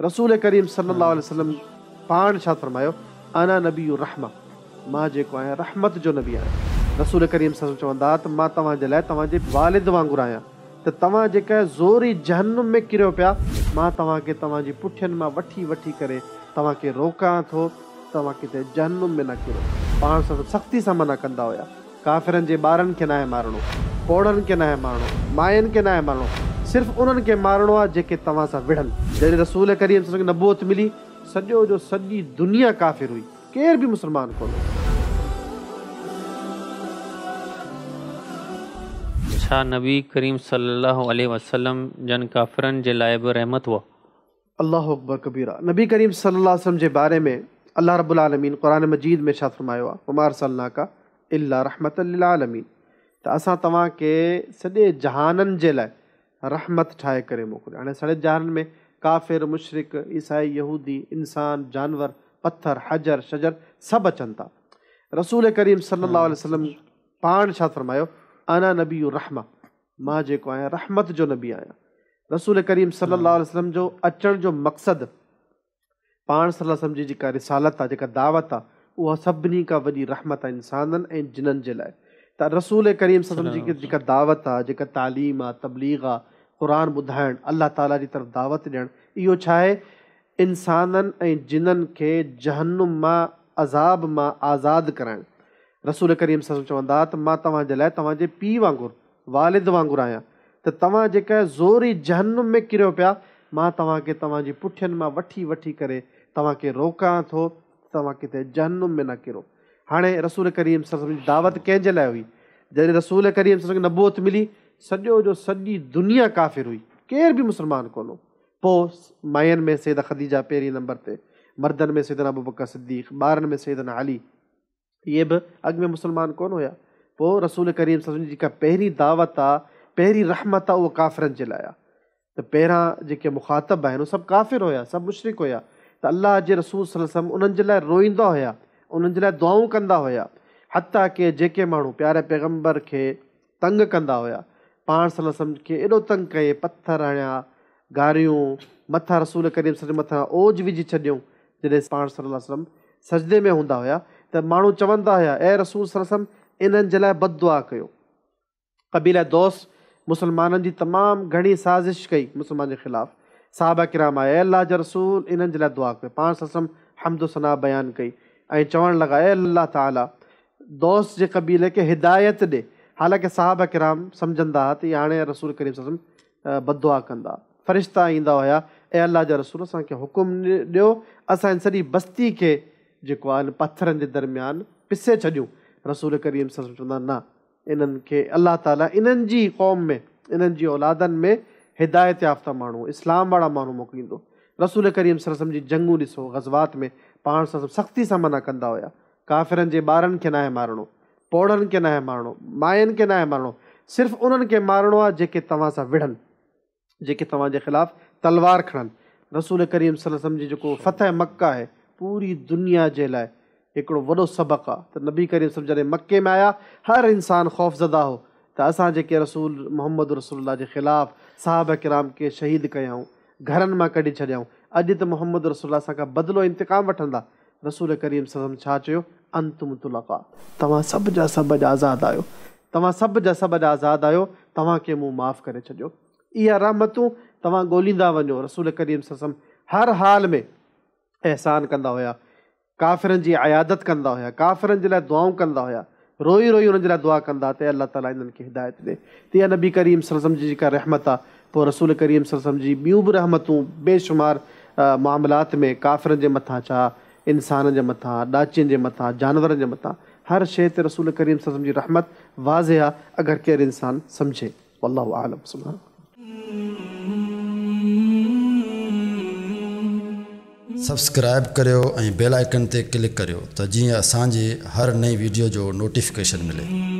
رسول ڪريم صلي الله عليه وسلم پاڻ ارشاد فرمايو، انا نبي الرحمة، مان جيڪو آهيان رحمت جو نبي آهيان. رسول ڪريم صلي الله عليه وسلم چوندا ته مان توهان جي لاء توهان جي والد وانگر آهيان ته توهان جيڪا زوري جهنم ۾ ڪريو پيا مان توهان کي توهان جي پٺين مان وٺي وٺي ڪري توهان کي روڪان ٿو ته توهان ڪٿي جهنم ۾ نه ڪرو. پاڻ صلي الله عليه وسلم سختي سان منع ڪندا هيا. ڪافرن جي ٻارن کي ناهي مارڻو، پوڙهن کي ناهي مارڻو، ماين کي ناهي مارڻو، صرف انهن کي مارڻو آهي جيڪي توهان سان وڙهن. جڏهن رسول ڪريم صلعم کي نبوت ملي، سڄو جو سڄي دنيا ڪافر هئي، ڪير به مسلمان ڪونه هو. ڇا نبي ڪريم صلي الله عليه وسلم جن ڪافرن جي لاء به رحمت هئا؟ الله اڪبر ڪبيرا نبي ڪريم صلي الله عليه وسلم جي باري ۾ الله رب العالمين قرآن مجيد ۾ ارشاد فرمايو آهي وما ارسلناک الا رحمة للعالمين ته اسان توهان کي سڄي جهانن جي لاء رحمت ٺاهي ڪري موڪليو هاڻي سڄي جهانن ۾ ڪافر مشرڪ عيسائي يهودي انسان جانور پٿر حجر شجر سڀ اچن ٿا رسول ڪريم صلي الله عليه وسلم پاڻ ارشاد فرمايو انا نبي الرحمة مان جيڪو آهيان رحمت جو نبي آهيان. رسول ڪريم صلي الله عليه وسلم جو اچڻ جو مقصد پاڻ صلي الله عليه وسلم جي جيڪا رسالت آهي جيڪا دعوت آهي اها سڀني کان وڏي رحمت آهي انسانن ۽ جنن جي لاء ته رسول ڪريم صلي الله عليه وسلم جي جيڪا دعوت آهي جيڪا تعليم آهي تبليغ آهي قرآن ٻڌائڻ الله تعالي جي طرف دعوت ڏيڻ اهو ڇا آهي انسانن ۽ جنن کي جهنم مان عذاب مان آزاد ڪرائڻ رسول ڪريم صلعم چوندا ها ته مان توهان جي لاء توهان جي پيء وانگر، والد وانگر آهيان ته توهان جيڪا زوري جهنم ۾ ڪريو پيا، مان توهان کي توهان جي پٺين مان وٺي وٺي ڪري توهان کي روڪان ٿو ته توهان ڪٿي جهنم ۾ نه ڪرو. هاڻي رسول ڪريم صلعم جي دعوت ڪنهن جي لاء هئي؟ جڏهن رسول ڪريم صلعم کي نبوت ملي، سڄو جو سڄي دنيا ڪافر هئي، ڪير به مسلمان ڪونه هو. پوء ماين ۾ سيده خديجه پهرين نمبر تي، مردن ۾ سيدنا ابوبڪر صديق، ٻارن ۾ سيدنا علي. اهي به اڳ ۾ مسلمان ڪونه هيا. پوء رسول ڪريم صلعم جي جيڪا پهرين دعوت آ، پهرين رحمت آ اها ڪافرن جي لاء آ. ته پهريان جيڪي مخاطب آهن اهي سڀ ڪافر هيا، سڀ مشرڪ هيا. ته الله جي رسول صلعم وسلم انهن جي لاء روئيندا هيا، انهن جي لاء دعائون ڪندا هيا. حتيٰ ڪه جيڪي ماڻهو پياري پيغمبر کي تنگ ڪندا هيا. پاڻ صلي الله عليه وسلم کي ايڏو تنگ ڪيائين، پٿر هڻيا، گاريون، مٿان رسول ڪريم صلي الله عليه وسلم جي مٿان اوج وجهي ڇڏيائون، جڏهن پاڻ صلي الله عليه وسلم سجدي ۾ هوندا هيا ته ماڻهو چوندا هيا، اي رسول صلي الله عليه وسلم انهن جي لاء بد دعا ڪيو. قبيله دوس مسلمانن جي تمام گهڻي سازش ڪئي مسلمانن جي خلاف، صحابه ڪرام آيا، اي الله جا رسول انهن جي لاء دعا ڪيو، پاڻ صلي الله عليه وسلم حمد و ثنا بيان ڪئي ۽ چوڻ لڳا، اي الله تعالي دوس جي قبيلي کي هدايت ڏي، حالانڪه صحابه ڪرام سمجهندا ها ته اهي هاڻي رسول ڪريم صلي الله عليه وسلم بددعا ڪندا. فرشتا ايندا هيا، اي الله جا رسول اسان کي حڪم ڏيو اسان هن سڄي بستي کي جيڪو آهي پٿرن جي درميان پسي ڇڏيون، رسول ڪريم صلي الله عليه وسلم چوندا نه انهن کي الله تعالي انهن جي قوم ۾ انهن جي اولادن ۾ هدايت يافته ماڻهو، اسلام وارا ماڻهو موڪليندو. رسول ڪريم صلي الله عليه وسلم جي جنگون ڏسو، غزوات ۾ پاڻ صلي الله عليه وسلم سختي سان منع ڪندا هيا، ڪافرن جي ٻارن کي ناهي مارڻو، پوڙهن کي ناهي مارڻو، ماين کي ناهي مارڻو، صرف انهن کي مارڻو آهي جيڪي توهان سان وڙهن، جيڪي توهان جي خلاف تلوار کڻن. رسول ڪريم صلي الله عليه وسلم جي جيڪو فتح مڪه آهي، پوري دنيا جي لاء هڪڙو وڏو سبق آهي ته نبي ڪريم صلي الله عليه وسلم جڏهن مڪي ۾ آيا، هر انسان خوفزده هو ته اسان جيڪي رسول محمد رسول الله جي خلاف صحابه ڪرام کي شهيد ڪيائون، گهرن مان ڪڍي ڇڏيائون، اڄ ته محمد رسول الله اسان کان بدلو انتقام وٺندا. رسول ڪريم صلي الله عليه وسلم ڇا چيو؟ انتم الطلقاء، توهان سڀ جا سڀ اڄ آزاد آهيو، توهان سڀ جا سڀ اڄ آزاد آهيو، توهان کي مون معاف ڪري ڇڏيو. اها رحمتون توهان ڳوليندا وڃو. رسول ڪريم صلي الله عليه وسلم هر حال ۾ احسان ڪندا هيا، ڪافرن جي عيادت ڪندا هيا، ڪافرن جي لاء دعائون ڪندا هيا، روئي روئي انهن جي لاء دعا ڪندا ته اي الله تعاليٰ انهن کي هدايت ڏي ته اها نبي ڪريم صلي الله عليه وسلم جي جيڪا رحمت آ پوء رسول ڪريم صلي الله عليه وسلم جي ٻيون به رحمتون بي شمار معاملات ۾ ڪافرن جي مٿان ڇا انسانن جي مٿان ڏاچين جي مٿان جانورن جي مٿان هر شيء تي رسول ڪريم صلي الله عليه وسلم جي رحمت واضح آ اگر ڪير انسان سمجهي والله اعلم سبحان. سبسڪرائب ڪريو ۽ بيل آئيڪن تي ڪلڪ ڪريو ته جيئن اسان جي هر نئين ويڊيو جو نوٽيفڪيشن ملي.